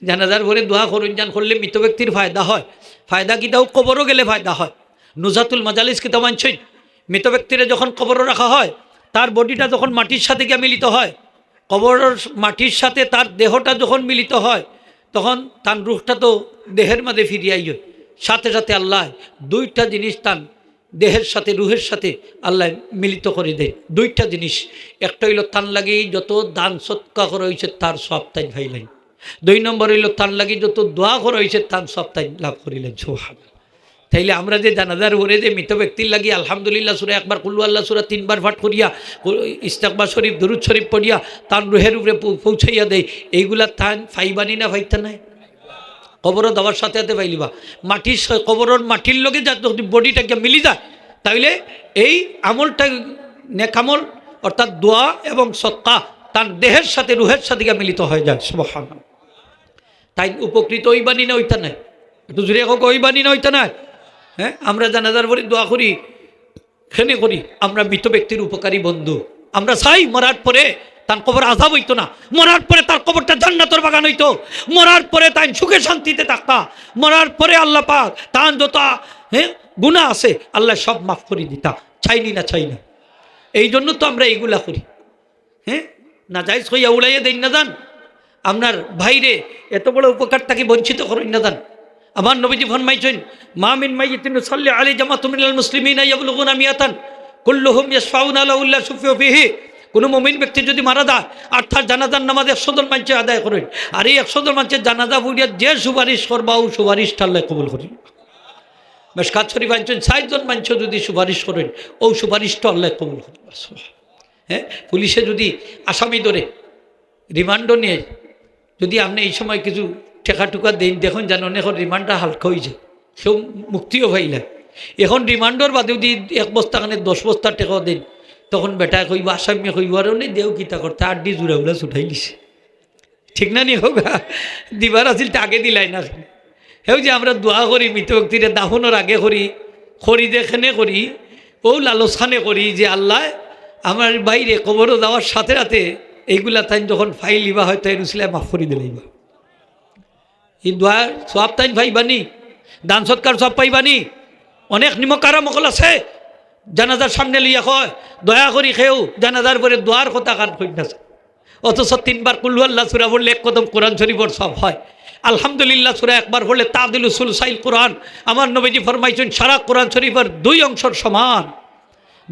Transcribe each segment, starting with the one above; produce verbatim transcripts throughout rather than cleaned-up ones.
জানাজার পরে দোয়া করইন যান, করলে মৃত ব্যক্তির ফায়দা হয়। ফায়দা কিতা? অউ কবরো গেলে ফায়দা হয়। নুজাতুল মাজালিস কিতাব আনছইন, মৃত ব্যক্তিরে যখন কবরো রাখা হয়, তার বডিটা যখন মাটির সাথে গিয়া মিলিত হয়, কবরর মাটির সাথে তার দেহটা যখন মিলিত হয়, তখন তার রুহটা তো দেহের মাঝে ফিরিয়া আইয়। সাথে সাথে আল্লায় দুইটা জিনিস তার দেহের সাথে, রুহের সাথে আল্লায় মিলিত করি দেয়। দুইটা জিনিস, একটা অইলো তার লাগি যত দান সদকা করা অইছে তার সওয়াব তাইন পাইলাইন, দুই নম্বর অইলো তার লাগি যত দোয়া করা অইছে তার সওয়াব তাইন লাভ করিলাইন। সুবহানাল্লাহ। তাইলে আমরা যে জানাজার পরে যে মৃত ব্যক্তির লাগি আলহামদুলিল্লাহ সূরা একবার, কুল হু আল্লাহ সূরা তিনবার পাঠ করিয়া, ইস্তেগফার শরীফ, দুরুদ শরীফ পড়িয়া তার রুহের উপরে পৌ-, পৌঁছাইয়া দেই, এইগুলা তাইন পাইবা নি না পাইতা নায়? কবরো দেওয়ার সাথে সাথে পাইলিবা। মাটির স-, কবরর মাটির লগে যা যদি বডিটা গিয়া মিলি যায়, তাইলে এই আমলটা, নেক আমল, অর্থাৎ দোয়া এবং সদকা, তার দেহের সাথে, রুহের সাথে গিয়া মিলিত হয়ে যায়। সুবহানাল্লাহ। তাইন উপকৃত অইবা নি না অইতা নায়? একটু জোরে কউক্কা, অইবা নি না অইতা নায়? হ্যাঁ, আমরা জানাজার পরে দোয়া করি, কেনে করি? আমরা মৃত ব্যক্তির উপকারী বন্ধু। আমরা চাই মরার পরে তান কবর আজাব অইতো না, মরার পরে তার কবরটা জান্নাতর বাগান অইতো, মরার পরে তাইন সুখে শান্তিতে থাকতা, মরার পরে আল্লাহ পাক তান যত, হ্যাঁ, গুনাহ আছে আল্লায় সব মাফ করি দিতা। চাই নি না? চাই না? এই জন্য তো আমরা এইগুলা করি। হ্যাঁ, নাজাইজ কইয়া উড়াইয়া দেইন না যান। আপনার ভাইরে এত বড় উপকার থাকি বঞ্চিত করইন না যান। আমার নবীজি ফরমাইছইন, "মা মিন মাইয়িতিন ইউসাল্লি আলাইহি জামাতুম মিনাল মুসলিমিনা ইয়াবলুগুনা মিয়াতান, কুল্লুহুম ইয়াশফাউনা লাহু ইল্লা শুফিউ ফিহি।" কোনো মুমিন ব্যক্তি যদি মারা যায় আর তার জানাজার নামাজ একশো জন মানষে আদায় করইন, আর এই একশো জন মানষে জানাজা পড়িয়া যে সুপারিশ করবা, অউ সুপারিশটা আল্লায় কবুল করি। মেশকাত শরীফ আনছইন, ষাইট জন মানষে যদি সুপারিশ করইন, অউ সুপারিশটা আল্লায় কবুল করি। হ্যাঁ, পুলিশে যদি আসামি ধরে, রিমান্ডও নেয়, যদি আপনে এই সময় কিছু টেকা টুকা দেইন, দেখইন যেন অনেকর রিমান্ডটা হালকা অইযায়, কেউ মুক্তিও পাইলা। এখন রিমান্ডর বাদে যদি এক বস্তা খানে দশ বস্তা টেকাও দেইন, তখন বেটায় কইবো, আসামিয়ে কইবো, "আরে অনে দেও কিতা করতা, আড্ডি জুড়া উড়া ছুটাইলিছে।" ঠিক না নি কউক্কা? দিবার আছিল তে আগে দিলায় না। হেউ যে আমরা দোয়া করি, মৃত ব্যক্তিরে দাফনর আগে করি, করি যে কেনে করি, অউ লালচ খানে করি যে আল্লায় আমার ভাইরে কবরো যাওয়ার সাথে সাথে এইগুলা তাইন যখন পাইলিবা, হয়তো এর উসিলায় মাফ করি দিলাইবা। এই দোয়ার সওয়াব তাইন পাইবা নি, দান সদকার সওয়াব পাইবা নি। অনেক নিমক হারাম অকল আছে, জানাজার সামনে লইয়া কয়, "দয়া করি কেউ জানাজার পরে দোয়ার কথা কান কইন না।" অথচ তিনবার কুল হু আল্লাহ সূরা পড়লে এক খতম কোরআন শরীফর সওয়াব হয়। আলহামদুলিল্লাহ সূরা একবার পড়লে তাদিলু সুলুসাইল কোরআন। আমার নবীজি ফরমাইছইন, সারা কোরআন শরীফর দুই অংশর সমান।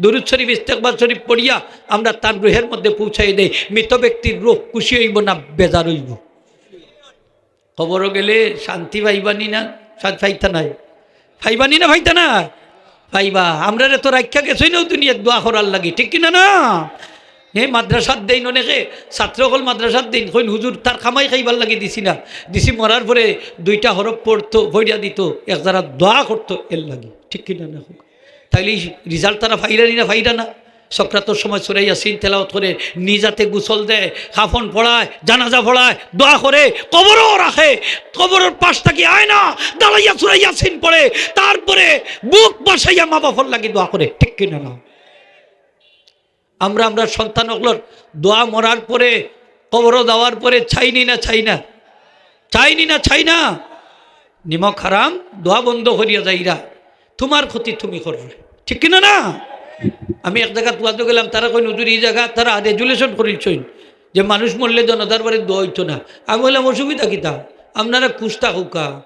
দুরুদ শরীফ, ইস্তেগফার শরীফ পড়িয়া আমরা তার রুহের মধ্যে পৌঁছাই দেই। মৃত ব্যক্তির রুহ খুশি অইবো না বেজার অইবো? কবরো গেলে শান্তি পাইবা নি না? শান্তি পাইতা নায়? পাইবা নি না পাইতা নায়? পাইবা। আমরারে তো রাখিয়া গেছইন অউ দুনিয়াত দোয়া করার লাগি, ঠিক কি না না? হে, মাদ্রাসাত দেইন অনেকে, ছাত্র অকল মাদ্রাসাত দেইন, কইন, "হুজুর, তার কামাই খাইবার লাগি দিছি না, দিছি মরার পরে দুইটা হরফ পড়তো, পড়িয়া দিতো, এক যারা দোয়া করতো এর লাগি", ঠিক কি না না? তাইলে এই রেজাল্ট তারা পাইরা নি না পাইরা না? সকরাতর সময় সূরা ইয়াসিন তেলাওয়াত করে, নিজ আতে গোসল দেয়, কাফন পড়ায়, জানাজা পড়ায়, দোয়া করে, কবরো রাখে, কবরর পাশ থাকি আয় না, দাঁড়াইয়া সূরা ইয়াসিন পড়ে, তারপরে বুক ভাসাইয়া মা বাপর লাগি দোয়া করে, ঠিক কি না না? আমরা, আমরা সন্তান অকলর দোয়া মরার পরে, কবরো যাওয়ার পরে চাই নি না চাই না? চাই নি না চাই না? নিমক হারাম দোয়া বন্ধ করিয়া যাইরা, তুমার ক্ষতি তুমি কররায়, ঠিক কি না না? আমি এক জাগাত ওয়াজো গেলাম, তারা কইন, "হুজুর, ই জাগাত তারা রেজুলেশন করিলছইন যে মানুষ মরলে জানাজার বারে দোয়া অইতো না।" আমি কইলাম, "অসুবিধা কিতা? আপনারা খুশ থাকউক্কা,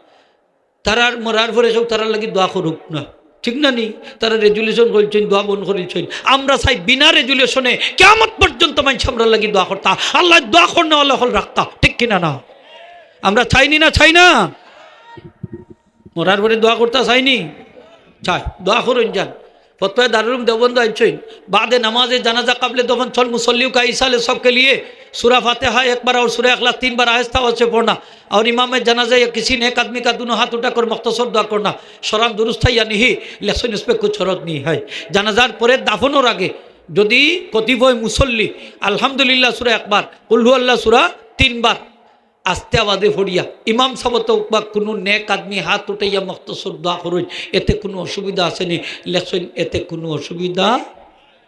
তারার মরার পরে কেউ তারার লাগি দোয়া করউক না, ঠিক না নি? তারা রেজুলেশন করিলছইন, দোয়া বন্ধ করিলছইন। আমরা চাই বিনা রেজুলেশনে কিয়ামত পর্যন্ত মানষে আমরার লাগি দোয়া করতা, আল্লায় দোয়া করনেওয়ালা অকল রাখতা, ঠিক কি না না?" আমরা চাই নি না চাই না? মরার পরে দোয়া করতা চাই নি? চাই। দোয়া করইন যান। ফতোয়া দারুল উলুম দেওবন্দ আনছইন, "বাদে নামাজে জানাজা কাবলে দফন ছল মুসল্লিও কা ইসালে সব কে লিয়ে সুরা ফাতিহা একবার আর সুরা ইখলাস তিনবার আহেস্তা আওয়াজ সে পড়না আর ইমামে জানাজা ইয়া কিসি নেক আদমি কা দুনো হাত উঠাকর মখতসর দোয়া করনা, সরাম দুরুস্ত হ্যায় ইয়া নিহি, লেখছইন উস পে কুছ হরজ নেই হ্যায়।" জানাজার পরে দাফনর আগে যদি কতিপয় মুসল্লি আলহামদুলিল্লাহ সুরা একবার, কুল হু আল্লাহ সুরা তিনবার আস্তে আওয়াজে পড়িয়া ইমাম সাবত বা কুনু নেক আদমি হাত উঠাইয়া মখতসর দোয়া করইন, এতে কুনু অসুবিধা আছে নি? লেখছইন, এতে কুনু অসুবিধা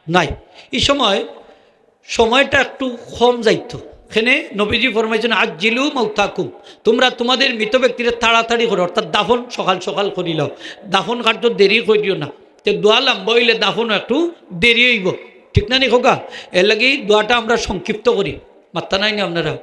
নাই। ই সময় সময়টা একটু কম যাইতো, এখানে নবীজি ফরমাইছইন, "আজ্জিলু মাউতাকুম", তোমরা তোমাদের মৃত ব্যক্তিরে তাড়াতাড়ি করো, অর্থাৎ দাফন সকাল সকাল করিলাও, দাফন কার্য দেরি করিও না। তে দোয়া লম্বা অইলে দাফনও একটু দেরি অইবো, ঠিক না নি কউক্কা? এরলাগি দোয়াটা আমরা সংক্ষিপ্ত করি, মাত্তা নাই নি আপনারা?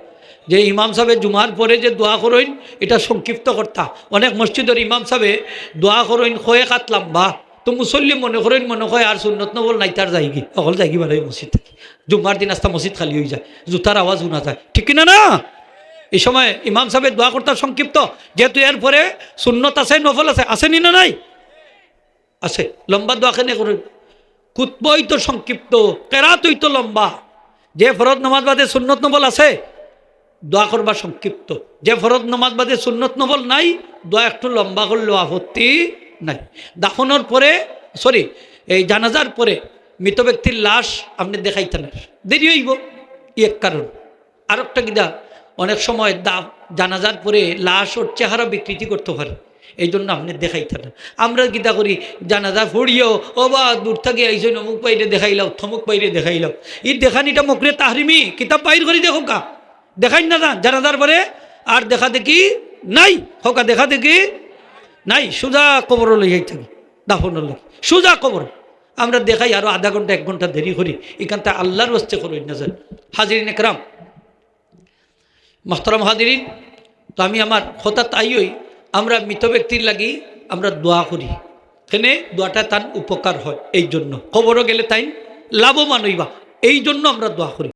যে ইমাম সাবে জুমার পরে যে দোয়া করইন, ইটা সংক্ষিপ্ত করতা। অনেক মসজিদর ইমাম সাবে দোয়া করইন কয়েক আত লম্বা, তো মুসল্লি মনে করইন, মনে কয় আর সুন্নত নফল নাইতার, যাইগি, অকল যাইগি বারই মসজিদ থাকি। জুমার দিন আস্তা মসজিদ খালি অইযায়, জুতার আওয়াজ হুনা যায়, ঠিক কিনা না? এই সময় ইমাম সাবে দোয়া করতা সংক্ষিপ্ত, যেহেতু এরপরে সুন্নত আছে, নফল আছে, আছে নি না নাই? আছে। লম্বা দোয়া কেনে করইন? খুতবা অইতো সংক্ষিপ্ত, কেরাত অইতো লম্বা। যে ফরজ নামাজ বাদে সুন্নত নফল আছে, দোয়া করবা সংক্ষিপ্ত। যে ফরজ নামাজ বাদে সুন্নত নফল নাই, দোয়া একটু লম্বা করলেও আপত্তি নাই। দাফনর পরে, সরি, এই জানাজার পরে মৃত ব্যক্তির লাশ আপনে দেখাইতা না, দেরি অইবো, ই এক কারণ। আরোকটা কিতা, অনেক সময় দা-, জানাজার পরে লাশর চেহারা বিকৃতি করতো পারে, এই জন্য আপনে দেখাইতা না। আমরা কিতা করি, জানাজা পড়িয়াও, "ও বা, দূর থাকি আইছইন, অমুক ভাইরে দেখাইলাও, থমুক ভাইরে দেখাইলাও।" ই দেখানিটা মকরুহে তাহরিমি, কিতাব বাইর করি দেখউক্কা। দেখাইন না যান, জানাজার পরে আর দেখা দেখি নাই, কউক্কা দেখা দেখি নাই, সুজা কবরো লইয়া যাইতা গি, দাফনর লাগি, সুজা কবর। আমরা দেখাই আরো আধা ঘন্টা, এক ঘন্টা দেরি করি, ইখানতা আল্লার ওয়াস্তে করইন না যান। হাজিরিন একরাম, মোহতারাম হাজিরিন, তো আমি আমার কথাত আইয়াই, আমরা মৃত ব্যক্তির লাগি আমরা দোয়া করি, কেনে দোয়াটা তান উপকার হয়, এই জন্য। কবরো গেলে তাইন লাভবান অইবা, এই জন্য আমরা দোয়া করি।